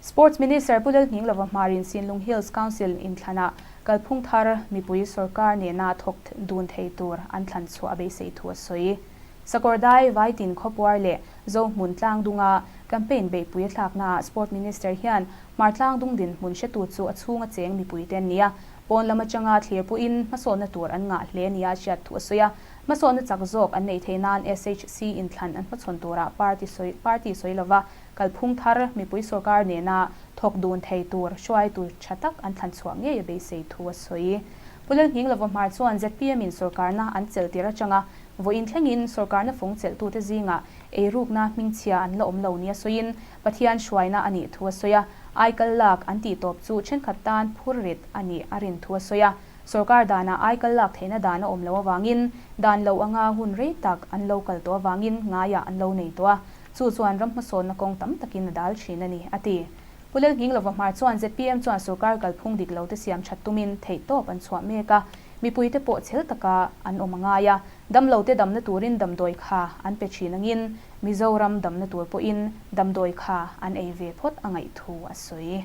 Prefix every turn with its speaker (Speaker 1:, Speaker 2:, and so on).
Speaker 1: Sports Minister Pu Lalnghinglova Hmarin Sinlung Hills Council inthlanah kalphung thar mipui sorkar nena thawk dun thei tur an thlan chhuah a beisei thu a sawi. Sakawrdai, Vaitin khawpuar leh Zohmun tlangdunga campaign beihpui a thlaknaah Sport Minister hian Hmar tlangdung dinhmun hretu chu a chhunga cheng mipuite an ni a, pawn lam atanga thlir pawhin hmasawnna tur an ngah hle nia hriat thu a sawi a. Hmasawnna chak zawk an neih theih nan SHC inthlan an hmachhawn turah party sawi party sawi lova kalphung thar mipui sorkar nena thawk dun thei tur hruaitu tha tak an thlan chhuah ngei a beisei thu a sawi. Pu Lalnghinglova Hmar chuan zpm in sorkarna an chelh tir atanga vawiin thlengin sorkarna fung chelhtute zingah eirukna hmingchhia an la awm lo nia sawiin Pathian hruaina a nih thu a sawi a, aikal lak an tih tawp chu thenkhat tan phurrit a nih a rin thu a sawi a. Sorkar danah aikal lak theihna dan a awm loh avangin dan lo anga hun rei tak an lo kal tawh avangin ngaiah an lo nei tawh a, chu chuan ram hmasawnna kawng tam takin a dal thin a ni, a ti. Pu Lalnghinglova Hmar chuan zpm chuan sorkar kalphung dik lote siam that tumin theihtawp an chhuah mek a, mipuite pawh chhel taka an awm a ngai a, damlote damna turin damdawi kha an pe thin angin Mizoram damna tur pawhin damdawi kha an ei ve phawt a ngaih thu a sawi.